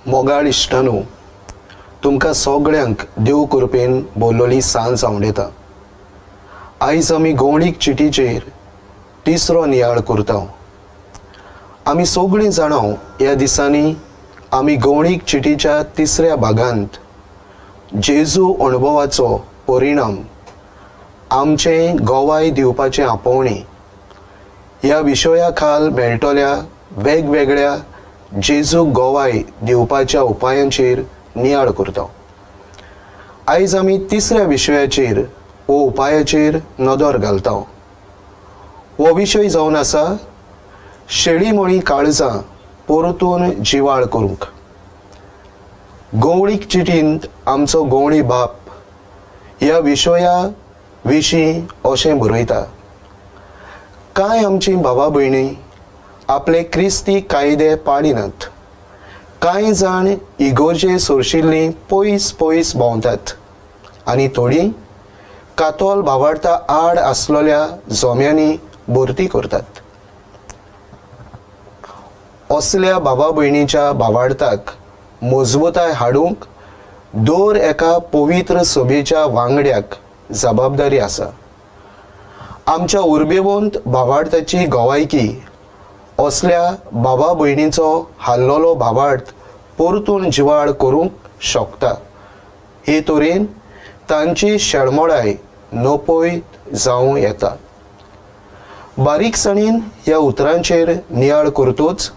मोगाळ इश्टानू, तुमकां सगळ्यांक देव कृपेन बोल्लोली सांज आवडटा. आयज आमी गवळीक चिटीचेर तिसरो नियाळ करता. आमी सगळीं जाणां, ह्या दिसांनी आमी गवळीक चिटीच्या तिसऱ्या भागांत जेजू अणभवाचो परिणाम आमचें गोवाय दिवपाचें आपोवणें ह्या विशया खाल मेळटल्या वेगवेगळ्या जेजू गोवाय दिवपाच्या उपायांचेर नियाळ करता. आयज आमी तिसऱ्या विशयाचेर वो उपायाचेर नदर घालता. हो विशय जावन आसा शेळी काळजां परतून जिवाळ करूंक. गवळीक चिटींत आमचो गवळी बाप ह्या विशया विशीं अशें बरयता, कांय आमची भावा भयणी आपले क्रिस्ती कायदे पाळिनात, कांय जाण इगोर्जे सोरशिल्लीं पयस पयस भोंवतात आनी थोडीं कातोल भावार्ता आड आसलेल्या जोम्यांनी भरती करतात. असल्या बाबा भयणीच्या भावार्थाक मजबूताय हाडूंक दर एका पवित्र सभेच्या वांगड्याक जबाबदारी आसा. आमच्या उर्बेवंत भावार्थाची गवायकी असल्या बाबा भयणीचो हाल्लोलो भावार्थ परतून जिवाळ करूंक शकता. हे तरेन तांची शेळमोडाय नपयत जावं येता. बारीकसाणीन ह्या उतरांचेर नियाळ करतूच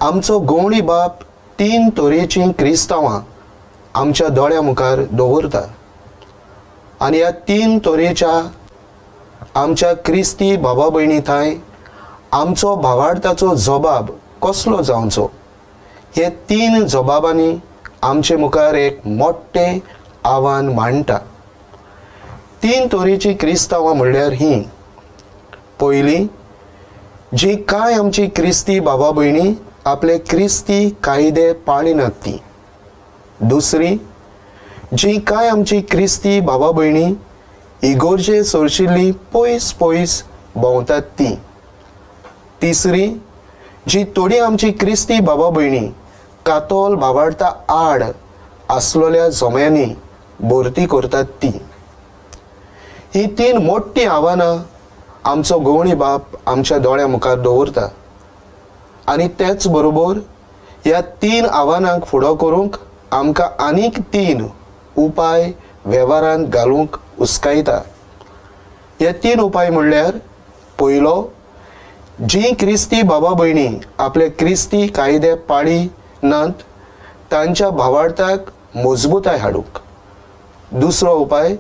आमचो गवळी बाप तीन तरेचीं क्रिस्तांवां आमच्या दोळ्या मुखार दवरता आनी ह्या तीन तरेच्या आमच्या क्रिस्ती बाबा भयणी थांय आमचो भावार्थाचो जबाब कसलो जावचो, हे तीन जबाबांनी आमचे मुखार एक मोठें आव्हान मांडटा. तीन तरेचीं क्रिस्तांवां म्हणल्यार हीं: पयलीं, जी कांय आमची क्रिस्ती बाबा भयणी आपले क्रिस्ती कायदे पाळिनात ती; दुसरी, जी कांय आमची क्रिस्ती बाबा भयणी इगोर्जे सोरशिल्ली पयस पयस भोंवतात ती; तिसरी, जी थोडी आमची क्रिस्ती बाबा भयणी कातोल भावार्ता आड आसलेल्या जोम्यांनी भरती करतात ती. ही तीन मोठी आव्हानां आमचो गवळी बाप आमच्या दोळ्या मुखार दवरता आनी तेच बरोबर ह्या तीन आव्हानांक फुडो करूंक आमकां आनीक तीन उपाय वेव्हारांत घालूंक उस्कायता. हे तीन उपाय म्हणल्यार, पयलो, जी क्रिस्ती बाबा भयणी आपले क्रिस्ती कायदे पाळी नात तांच्या भावार्थाक मजबूताय हाडूंक; दुसरो उपाय,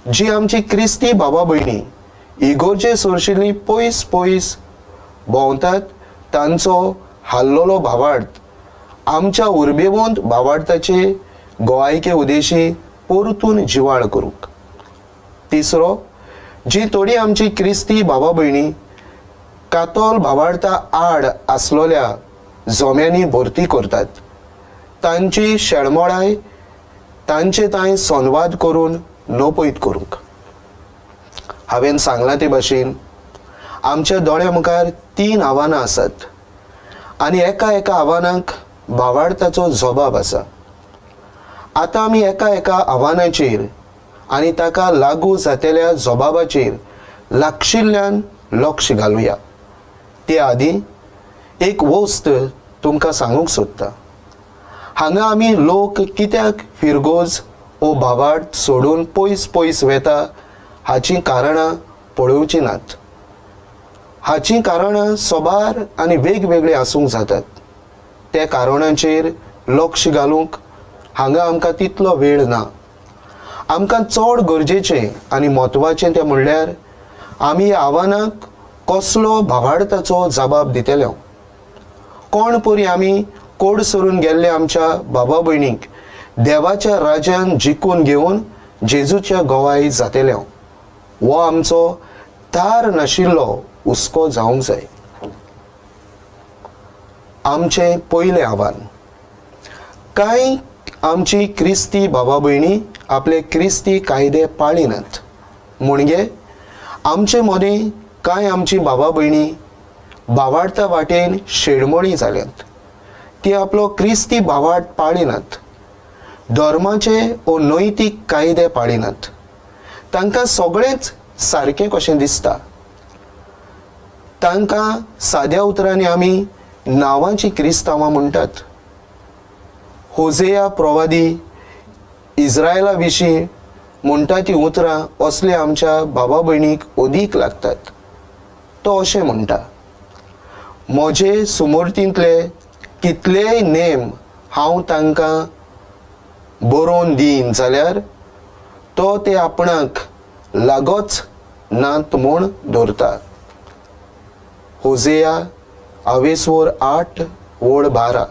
जी आमची क्रिस्ती बाबा भयणी इगोर्जे सोरशिल्ली पयस पयस भोंवतात तांचो हाल्लोलो भावार्थ आमच्या उर्बेवंत भावार्थाचे गोवायके उदेशी परतून जिवाळ करूंक; तिसरो, जी थोडी आमची क्रिस्ती बाबा भयणी कातोल भावार्था आड आसलेल्या जोम्यांनी भरती करतात तांची शेळमोडाय तांचे तांय संवाद करून नपयत करूंक. हांवें सांगलां ते भाशेन आमच्या दोळ्या मुखार तीन आव्हानां आसात आनी एका एका आव्हानाक भावार्थाचो जबाब आसा. आतां आमी एका एका आव्हानाचेर आनी ताका लागू जातेल्या जबाबाचेर लागशिल्ल्यान लक्ष घालुया. ते आदीं एक वस्त तुमकां सांगूंक सोदता. हांगा आमी लोक कित्याक फिरगोज ओ भावार्थ सोडून पयस पयस वेता हाचीं कारणां पळोवचीं नात. हाचीं कारणां सोबार आनी वेगवेगळीं आसूंक जातात. त्या कारणांचेर लक्ष घालूंक हांगा आमकां तितलो वेळ ना. आमकां चड गरजेचें आनी म्हत्वाचें तें म्हणल्यार आमी ह्या आव्हानाक कसलो भावार्थाचो जबाब दितले, कोण परी आमी कोड सरून गेल्ले आमच्या बाबा भयणीक देवाच्या राज्यान जिखून घेवन जेजूच्या गोवाय जातेले, हो आमचो तार नाशिल्लो हुस्को जावंक जाय. आमचें पयलें आव्हान, कांय आमची क्रिस्ती बाबा भयणी आपले क्रिस्ती कायदे पाळिनात. म्हणजे आमचे मदीं कांय आमची बाबा भयणी भावार्था वाटेन शेडमोळी जाल्यात. ती आपलो क्रिस्ती भावार्थ पाळिनात, धर्माचे ओ नैतीक कायदे पाळिनात. तांकां सगळेंच सारकें कशें दिसता. तांकां साद्या उतरांनी आमी नांवांची क्रिस्तांवां म्हणटात. होजेया प्रवादी इस्रायला विशीं म्हणटा ती उतरां असले आमच्या बाबा भयणीक अदीक लागतात. तो अशें म्हणटा, म्हजे सुमूर्तींतले कितलेय नेम हांव तांकां बरोवन दीन जाल्यार तो ते आपणाक लागोच नात म्हूण दवरता. होजेया आवेसवर 8:12.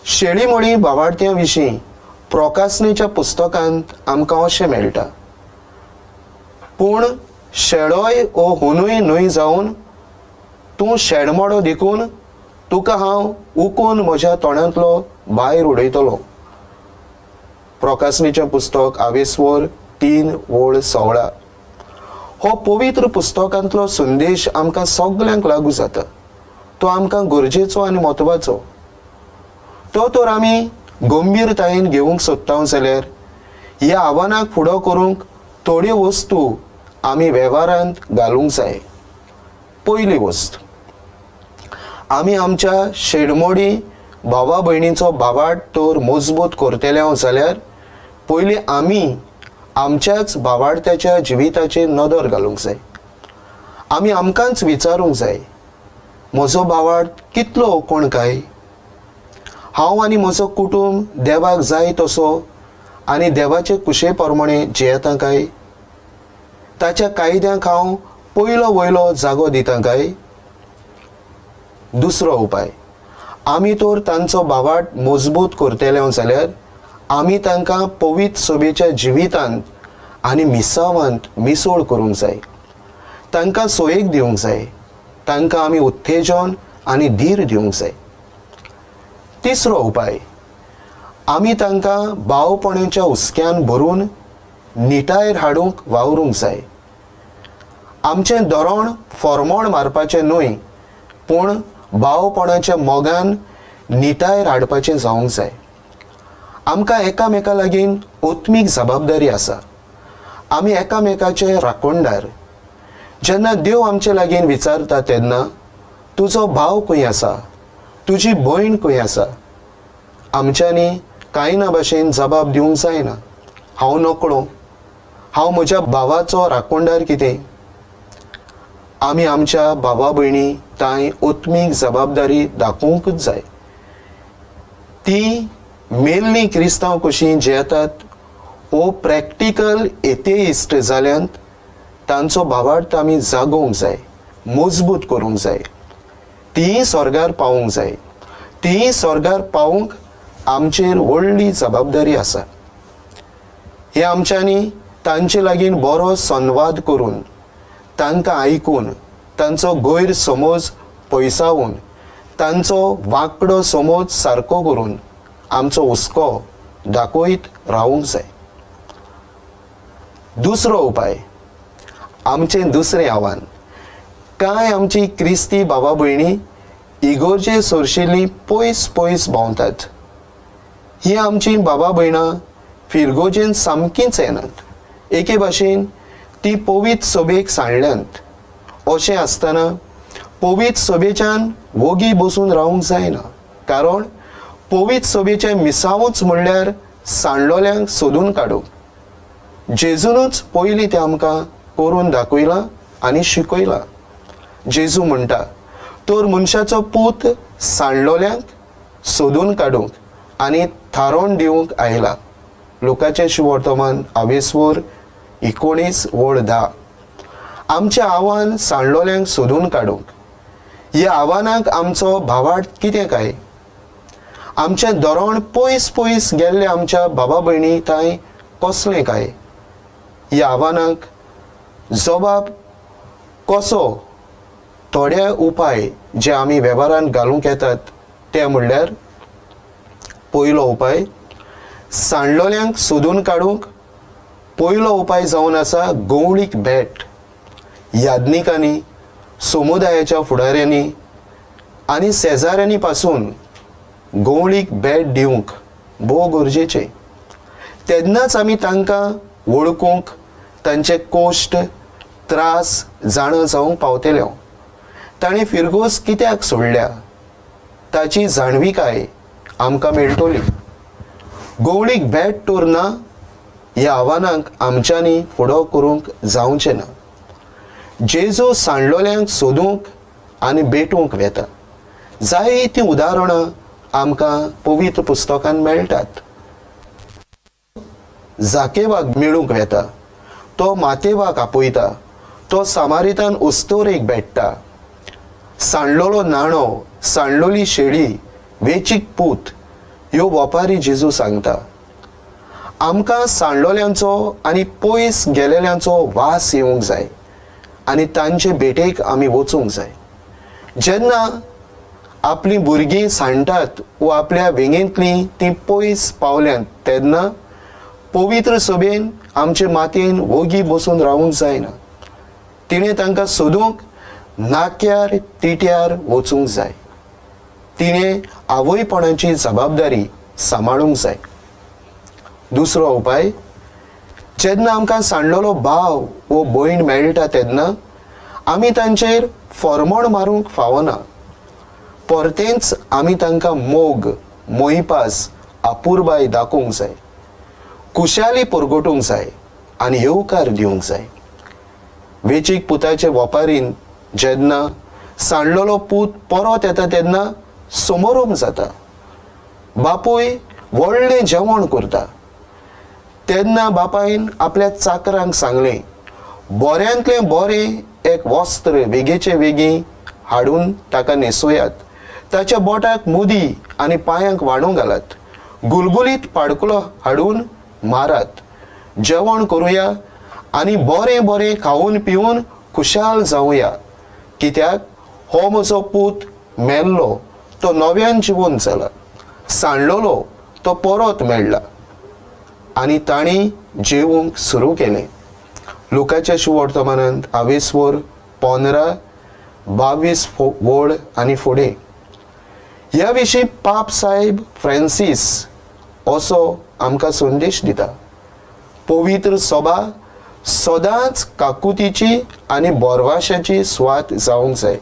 शेळीमोळी बावाडत्यां विशीं प्रोकासनेच्या पुस्तकांत आमकां अशें मेळटा, पूण शेळोय ओ हुनूय न्हय जावन तूं शेणमोडो देखून तुका हांव उकून म्हज्या तोंडांतलो भायर उडयतलो. प्रोकासनेचें पुस्तक आवेसवर 3:16. हो पवित्र पुस्तकांतलो संदेश आमकां सगल्यांक लागू जाता. तो आमकां गरजेचो आनी म्हत्वाचो. तो तर आमी गंभीरतायेन घेवंक सोदता जाल्यार ह्या आव्हानाक फुडो करूंक थोड्यो वस्तू आमी वेव्हारांत घालूंक जाय. पयली वस्त, आमी आमच्या शेडमोडी भावा भयणीचो भावार्थ तर मजबूत करतले जाल्यार पयलीं आमी आमच्याच भावार्थ्याच्या जिविताचेर नदर घालूंक जाय. आमी आमकांच विचारूंक जाय, म्हजो भावार्थ कितलो कोण काय? हांव आनी म्हजो कुटूंब देवाक जाय तसो आनी देवाचे कुशे प्रमाणे जियेता काय? ताच्या कायद्यांक हांव पयलो वयलो जागो दिता काय? दुसरो उपाय, आमी तर तांचो भावार्थ मजबूत करतले जाल्यार आमी तांकां पवित्र सभेच्या जिवितांत आनी मिसावांत मिसळ करूंक जाय. तांकां सोयेक दिवंक जाय. तांकां आमी उत्तेजन आनी धीर दिवंक जाय. तिसरो उपाय, आमी तांकां भावपणाच्या हुस्क्यान भरून निटायर हाडूंक वावरूंक जाय. आमचें धोरण फॉर्मोण मारपाचें न्हय, पूण भावपणाच्या मोगान निटायर हाडपाचें जावंक जाय. आमकां एकामेका लागीं आत्मीक जबाबदारी आसा. आमी एकामेकाचे राखणदार. जेन्ना देव आमचे लागीं विचारता तेन्ना तुजो भाव खंय आसा, तुजी भयण खंय आसा, आमच्यांनी कांय ना भाशेन जबाब दिवंक जायना. हांव नकळो, हांव म्हज्या भावाचो राखणदार कितें? आमी आमच्या भावा भयणी तांय आत्मीक जबाबदारी दाखोवंकच जाय. ती मेल्ली क्रिस्तांव कशीं जियेतात ओ प्रॅक्टिकल एथेइस्ट जाल्यांत तांचो भावार्थ आमी जागोवंक जाय, मजबूत करूंक जाय. तीं स्वर्गार पावूंक जाय. तीं स्वर्गार पावूंक आमचेर व्हडली जबाबदारी आसा. हे आमच्यांनी तांचे लागीं बरो संवाद करून, तांकां आयकून, तांचो गैरसमज पयसावून, तांचो वांकडो समज सारको करून आमचो हुस्को दाखयत रावूंक जाय. दुसरो उपाय, आमचें दुसरें आव्हान, कांय आमची क्रिस्ती बाबा भयणी इगोर्जे सोरशिल्लीं पयस पयस भोंवतात. ही आमची बाबा भयणां फिरगोजेन सामकींच येनात. एके भाशेन ती पवित्र सभेक सांडल्यांत. अशें आसतना पवित्र सभेच्यान वोगी बसून रावंक जायना, कारण पवित्र सभेचें मिसावूच म्हणल्यार सांडलोल्यांक सोदून काडूंक. जेजूनच पयलीं तें आमकां करून दाखयलां आनी शिकयलां. जेजू म्हणटा, तर मनशाचो पूत सांडलोल्यांक सोदून काडूंक आनी थारोवन दिवंक आयला. लोकाचें शुवर्तमान आवेसवर 19:10. आमचें आव्हान सांडलोल्यांक सोदून काडूंक. ह्या आव्हानाक आमचो भावार्थ कितें काय? आमचें धोरण पयस पयस गेल्ले आमच्या बाबा भयणी तांय कसलें काय? ह्या आव्हानाक जबाब कसो? थोडे उपाय जे आमी वेव्हारांत घालूंक येतात ते म्हणल्यार, पयलो उपाय, सांडलोल्यांक सोदून काडूंक पयलो उपाय जावन आसा गवळीक भेट. याज्ञिकांनी, समुदायाच्या फुडाऱ्यांनी आनी शेजाऱ्यांनी पासून गवळीक भेट दिवंक भोव गरजेचें. तेन्नाच आमी तांकां वळखूंक, तांचे कोश्ट त्रास जाणा जावंक पावतले. ताणें फिरगोज कित्याक सोडल्या ताची जाणविकाय आमकां मेळटली. गवळीक भेट तर ना ह्या आव्हानाक आमच्यांनी फुडो करूंक जावचें ना. जेजू सांडलोल्यांक सोदूंक आनी भेटूंक वेता. जायतीं उदाहरणां आमकां पवित्र पुस्तकान मेळटात. जाकेवाक मेळूंक वेता, तो मातेवाक आपयता, तो सामारितान उस्तोरेक भेट्टा. सांडलोलो नाणो, सांडलोली शेळी, वेचीक पूत ह्यो वपारी जेजू सांगता. आमकां सांडलोल्यांचो आनी पयस गेलेल्यांचो वास येवंक जाय आनी तांचे भेटेक आमी वचूंक जाय. जेन्ना आपलीं भुरगीं सांडटात वो आपल्या वेंगेंतलीं तीं पयस पावल्यांत तेन्ना पवित्र सभेन आमचे मातयेन वोगी बसून रावूंक जायना. तिणें तांकां सोदूंक नाक्यार तिट्यार वचूंक जाय. तिणें आवयपणाची जबाबदारी सांबाळूंक जाय. दुसरो उपाय, जेन्ना आमकां सांडलेलो भाव वो भयण मेळटा तेन्ना आमी तांचेर फॉर्मोण मारूंक फावना. परतेंच आमी तांकां मोग, मोयपास, अपुरबाय दाखोवंक जाय, खुशाली परगटूंक जाय आनी येवकार दिवंक जाय. वेचीक पुताचे वपारीन जेन्ना सांडलेलो पूत परत येता तेन्ना समोरम जाता. बापूय व्हडलें जेवण करता तेन्ना बापायन आपल्या चाकरांक सांगलें, बऱ्यांतलें बरें एक वस्त्र वेगेचे वेगीं हाडून ताका न्हेसोयात, ताच्या बोटाक मुदी आनी पांयांक वाणो घालात, गुलगुलीत पाडकुलो हाडून मारात, जेवण करुया आनी बरें बरें खावन पिवन खुशाल जावया, कित्याक हो म्हजो पूत मेल्लो तो नव्यान जिवोन जाला, सांडलेलो तो परत मेळ्ळा. आनी तांणी जेवंक सुरू केलें. लुकाच्या शुवर्तमानांत आवेसवर 15:22 वळ आनी फुडें ह्या विशीं पाप साहेब फ्रांसीस असो आमकां संदेश दिता. पवित्र सभा सदांच काकुतीची आनी बोरवाशाची सुवात जावंक जाय,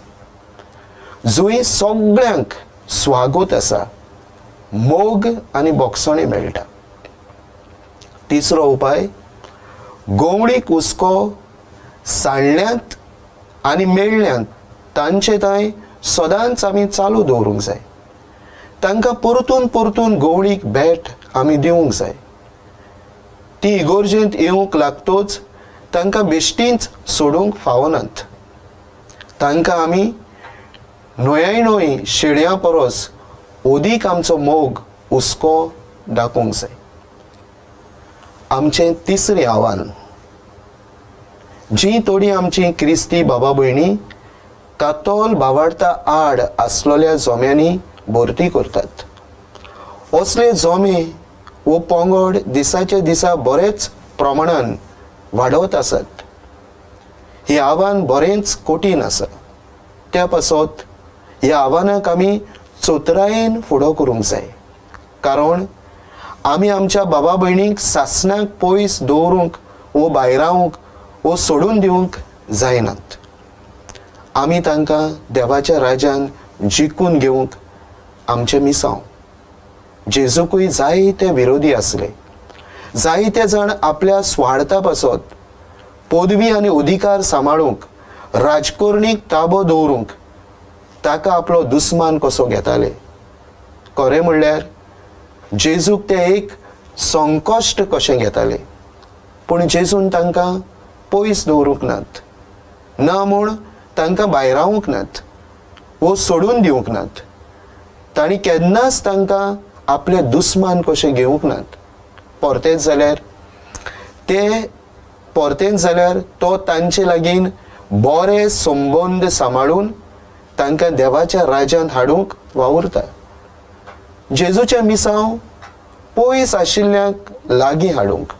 जंय सगळ्यांक स्वागत आसा, मोग आनी बोगसणें मेळटा. तिसरो उपाय, गवळीक हुस्को सांडल्यांत आनी मेळ्ळ्यांत तांचे थंय सदांच आमी चालू दवरूंक जाय. तांकां परतून परतून गवळीक भेट आमी दिवंक जाय. ती इगोर्जेंत येवंक लागतोच तांकां बेश्टींच सोडूंक फावनात. तांकां आमी न्हंय न्हय शेळयां परस अदीक आमचो मोग, हुस्को दाखोवंक जाय. आमचें तिसरें आव्हान, जी थोडी आमची क्रिस्ती बाबा भयणी कातोल बावाडता आड आसलेल्या जोम्यांनी भरती करतात, असले जोमे वो पंगड दिसाच्या दिसा बरेच प्रमाणान वाडत आसात. हें आव्हान बरेंच कठीण आसा. त्या पासत ह्या आव्हानाक आमी चतुरायेन फुडो करूंक जाय, कारण आमी आमच्या बाबा भयणीक सासणाक पयस दवरूंक वो भायरावंक वो सोडून दिवंक जायनात. आमी तांकां देवाच्या राज्यान जिखून घेवंक आमचें मिसांव. जेजूकूय जायते विरोधी आसले. जायते जाण आपल्या स्वार्था पासत पदवी आनी अधिकार सांबाळूंक, राजकर्णीक ताबो दवरूंक ताका आपलो दुस्मान कसो घेताले. खरें म्हणल्यार जेजूक ते एक संकश्ट कशें घेताले, पूण जेजून तांकां पयस दवरूंक नात, ना म्हूण तांकां भायरावंक नात वो सोडून दिवंक नात. तांणी केन्नाच तांकां आपले दुस्मान कशें घेवंक नात. परतेंच जाल्यार तो तांचे लागीं बरे संबंद सांबाळून तांकां देवाच्या राज्यांत हाडूंक वावुरता. जेजूचें मिसांव पयस आशिल्ल्यांक लागीं हाडूंक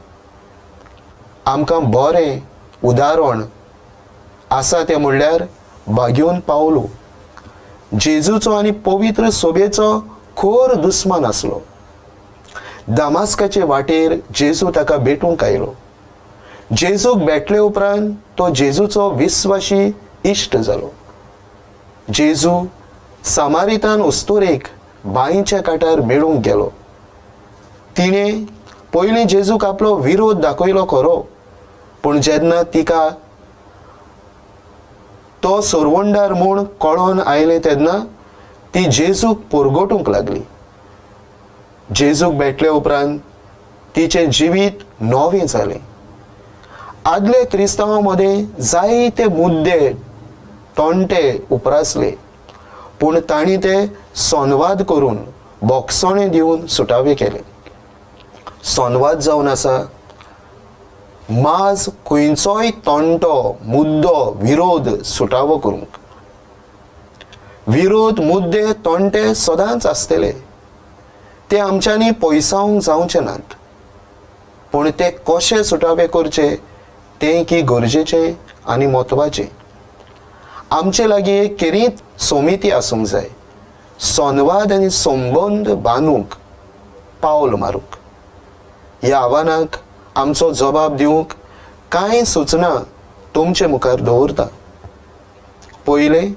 आमकां बरें उदाहरण आसा तें म्हणल्यार बागेवन पावलो, जेजूचो आनी पवित्र सोबेचो खोर दुस्मान आसलो. दामास्काचे वाटेर जेजू ताका भेटूंक आयलो. जेजूक भेटले उपरांत तो जेजूचो विस्वाशी इश्ट जालो. जेजू सामारितान उस्तोरेक बांयच्या काठार मेळूंक गेलो. तिणें पयलीं जेजूक आपलो विरोध दाखयलो खरो, पूण जेन्ना तिका तो सोरवंडार म्हूण कळोन आयलें तेन्ना ती जेजूक पोरगोटूंक लागली. जेजूक भेटले उपरांत तिचें जिवीत नवें जालें. आदले क्रिस्तांवां मदें जायते मुद्दे तोंटे उप्रासले, पूण तांणी ते संवाद करून बोगसणे दिवन सुटावे केले. संवाद जावन आसा माज खंयचोय तोंटो मुद्दो विरोध सुटावो करूंक. विरोध मुद्दे तोंटे सदांच आसतले, ते आमच्यांनी पयसावंक जावचे नात, पूण ते कशे सुटावे करचे तें की गरजेचें आनी म्हत्वाचें. आमचे लागीं एक खेरीत समिती आसूंक जाय, संवाद आनी संबंद बांदूंक पावल मारूंक. ह्या आव्हानाक आमचो जबाब दिवंक कांय सुचना तुमचे मुखार दवरता. पयलें,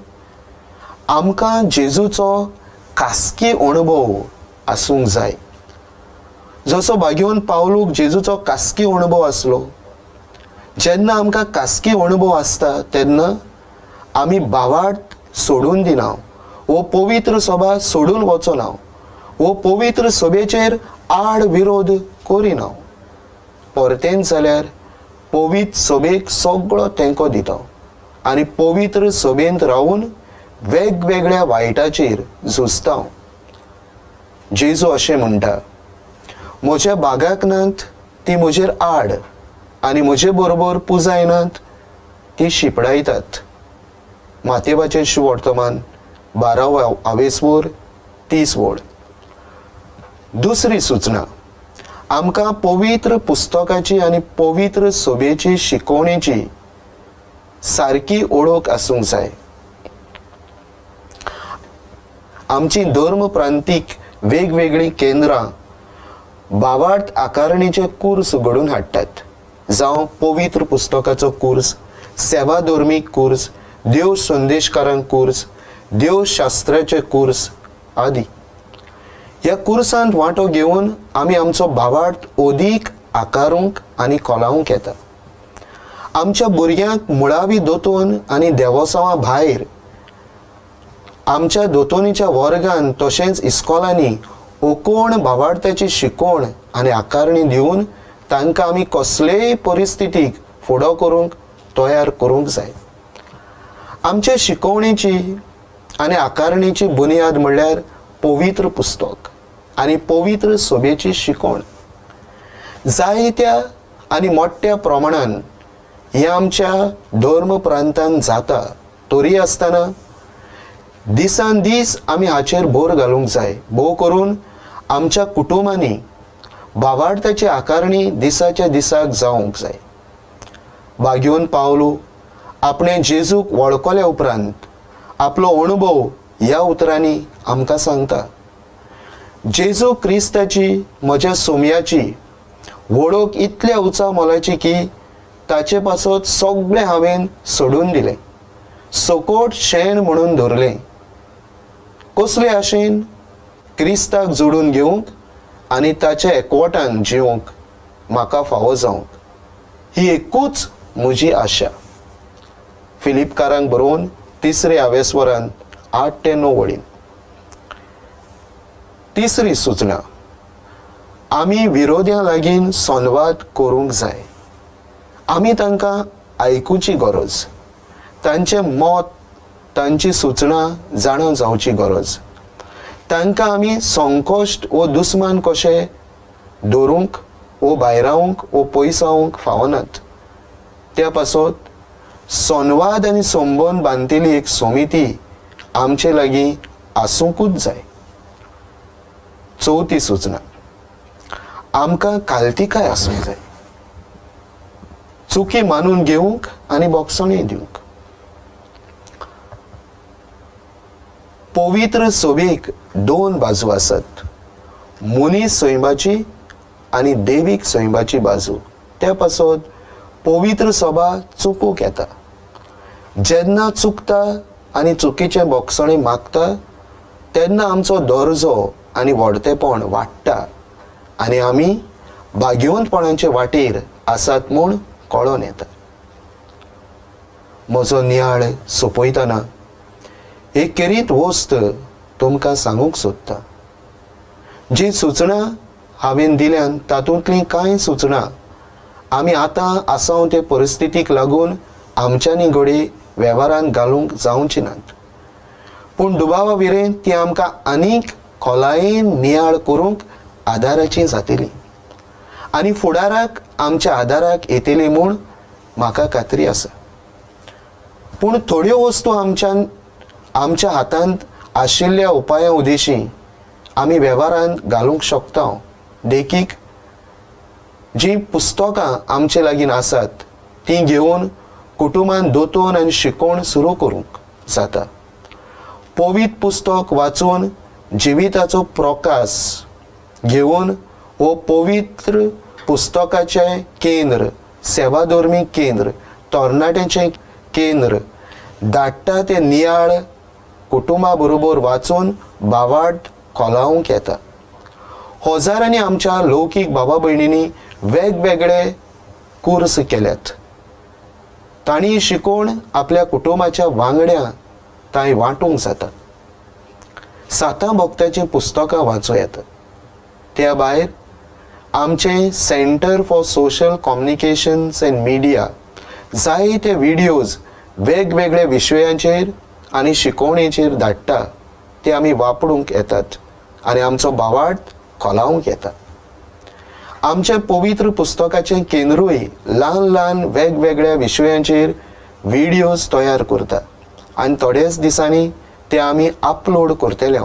आमकां जेजूचो खासगी अणभव आसूंक जाय. जसो भाग्योवन पावलूक जेजूचो खासगी अणभव आसलो. जेन्ना आमकां खासगी अणभव आसता तेन्ना आमी भावार्थ सोडून दिना, वो पवित्र सभा सोडून वचना, वो पवित्र सभेचेर आड विरोध करिना. परतेंच जाल्यार पवित्र सभेक सगळो तेंको दिता आनी पवित्र सभेंत रावून वेगवेगळ्या वायटाचेर झुजता. जेजू अशें म्हणटा, म्हज्या बागाक नात ती म्हजेर आड आनी म्हजे बरोबर पुजायनात ती शिपडायतात. मातेवाचें शुवर्तमान 12 आवेसवोर 30 वोळ. दुसरी सुचना, आमकां पवित्र पुस्तकाची आनी पवित्र सभेची शिकोवणेची सारकी ओळख आसूंक जाय. आमची धर्म प्रांतीक वेगवेगळीं केंद्रां भावार्थ आकारणीचे कुर्स घडोवन हाडटात, जावं पवित्र पुस्तकाचो कुर्स, सेवा धर्मीक कुर्स, देव संदेशकारांक कुर्स, देवशास्त्राचे कुर्स आदी. ह्या कुर्सांत वांटो घेवन आमी आमचो भावार्थ अदीक आकारूंक आनी कोलावंक येता. आमच्या भुरग्यांक मुळावी दोतोन आनी देवोसांवा भायर आमच्या दोतोनीच्या वर्गान तशेंच इस्कॉलांनी ओकोण भावार्थाची शिकोवण आनी आकारणी दिवन तांकां आमी कसलेय परिस्थितीक फुडो करूंक तयार करूंक जाय. आमचे शिकोवणेची आनी आकारणीची बुन्याद म्हणल्यार पवित्र पुस्तक आनी पवित्र सभेची शिकोवण. जायत्या आनी मोठ्या प्रमाणान हें आमच्या धर्म प्रांतान जाता, तरी आसतना दिसान दीस आमी हाचेर भर घालूंक जाय. भोव करून आमच्या कुटुंबांनी भावार्थाची आकारणी दिसाच्या दिसाक जावंक जाय. भाग्योवन पावलू आपणे जेजूक वळखल्या उपरांत आपलो अणभव ह्या उतरांनी आमकां सांगता, जेजू क्रिस्ताची म्हज्या सोम्याची वळख इतल्या उंचा मोलाची की ताचे पासत सगळें हांवें सोडून दिलें, सकोट शेण म्हणून धरलें. कसले आशेन? क्रिस्ताक जोडून घेवंक आनी ताच्या एकवटान जिवंक म्हाका फावो जावंक, ही एकूच म्हजी आशा. फिलिपकारांक बरोवन 3 आवेस्वरान 8 ते 9 वळीन. तिसरी सुचना, आमी विरोध्यां लागीं संवाद करूंक जाय. आमी तांकां आयकुची गरज, तांचें मत, तांची सुचना जाणा जावची गरज. तांकां आमी संकोश्ट वो दुस्मान कशे दवरूंक वो भायरावंक वो पयसावंक फावनात. त्या पासत संवाद आनी संबंद बांदतली एक समिती आमचे लागीं आसूंकूच जाय. चवथी सुचना, आमकां कालतिकाय आसूंक जाय, चुकी मानून घेवंक आनी बोगसणें दिवंक. पवित्र सभेक दोन बाजू आसात, मनीस सैमाची आनी देवीक सैमाची बाजू. त्या पासत पवित्र सभा चुकूंक येता. जेन्ना चुकता आनी चुकीचें बोगसणें मागता तेन्ना आमचो दर्जो आनी व्हडतेपण वाडटा आनी आमी भाग्यवंतपणाचे वाटेर आसात म्हूण कळोन येता. म्हजो नियाळ सोंपयतना एक खेरीत वस्त तुमकां सांगूंक सोदता. जी सुचनां हांवें दिल्यान तातूंतलीं कांय सुचनां आमी आतां आसा ते परिस्थितीक लागून आमच्यांनी घडये वेव्हारांत घालूंक जावची नात, पूण दुबावा विरेन ती आमकां आनीक खोलायेन नियाळ करूंक आदाराची जातली आनी फुडाराक आमच्या आदाराक येतली म्हूण म्हाका खात्री आसा. पूण थोड्यो वस्तू आमच्या हातांत आशिल्ल्या उपाया उदेशी आमी वेव्हारांत घालूंक शकता. देखीक, जीं पुस्तकां आमचे लागीं आसात तीं घेवन कुटुंबान दोतोन आनी शिकोवण सुरू करूंक जाता. पवित्र पुस्तक वाचून जिविताचो प्रकाश घेवन हो पवित्र पुस्तकाचें केंद्र, सेवाधर्मी केंद्र, तरणाट्यांचें केंद्र धाडटा ते नियाळ कुटुंबा बरोबर वाचून भावार्थ खोलावंक येता. हजारांनी आमच्या लौकीक बाबा भयणींनी वेगवेगळे कोर्स केल्यात. तांणी शिकोवन आपल्या कुटुंबाच्या वांगड्या तांय वांटूंक जाता. सातां भक्ताचीं पुस्तकां वाचूं येतात. त्या भायर आमचें centre for social communications and media जायते विडियोज वेगवेगळ्या विशयांचेर आनी शिकोवणेचेर धाडटा, ते आमी वापरूंक येतात आनी आमचो भावार्थ खोलावंक येता. आमच्या पवित्र पुस्तकाचें केंद्रूय ल्हान ल्हान वेगवेगळ्या विशयांचेर विडियोज तयार करता आनी थोड्याच दिसांनी ते आमी अपलोड करतले.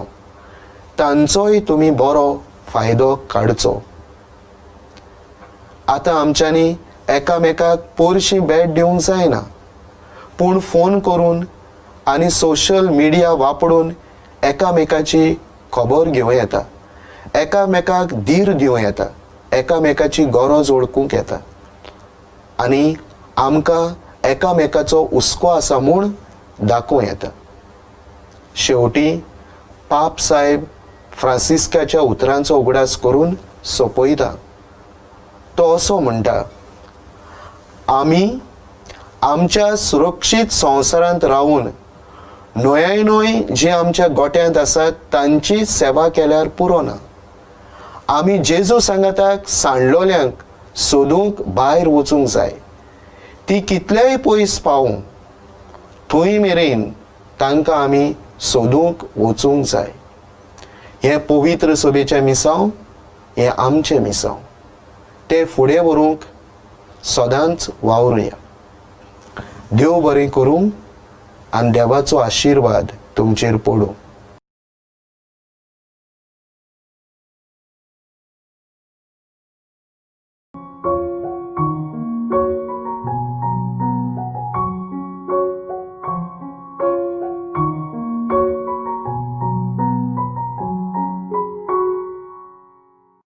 तांचोय तुमी बरो फायदो काडचो. आतां आमच्यांनी एकामेकाक पोरशी भेट दिवंक जायना, पूण फोन करून आनी सोशल मिडिया वापरून एकामेकाची खबर घेवं येता, एकामेकाक धीर दिवं येता, एकामेकाची गरज वळखूंक येता आनी आमकां एकामेकाचो हुस्को आसा म्हूण दाखोवं येता. शेवटी पाप साहेब फ्रांसिस्काच्या उतरांचो उगडास करून सोंपयता. तो असो म्हणटा, आमी आमच्या सुरक्षीत संवसारांत रावून न्हय न्हय जे आमच्या गोट्यांत आसात तांची सेवा केल्यार पुरो ना, आमी जेजू सांगाताक सांडलोल्यांक सोदूंक भायर वचूंक जाय. ती कितलेय पयस पावूं, थंय मेरेन तांकां आमी सोदूंक वचूंक जाय. हें पवित्र सभेचें मिसांव, हें आमचें मिसांव, तें फुडें व्हरूंक सदांच वावरुया. देव बरें करूं आनी देवाचो आशिर्वाद तुमचेर पडूं.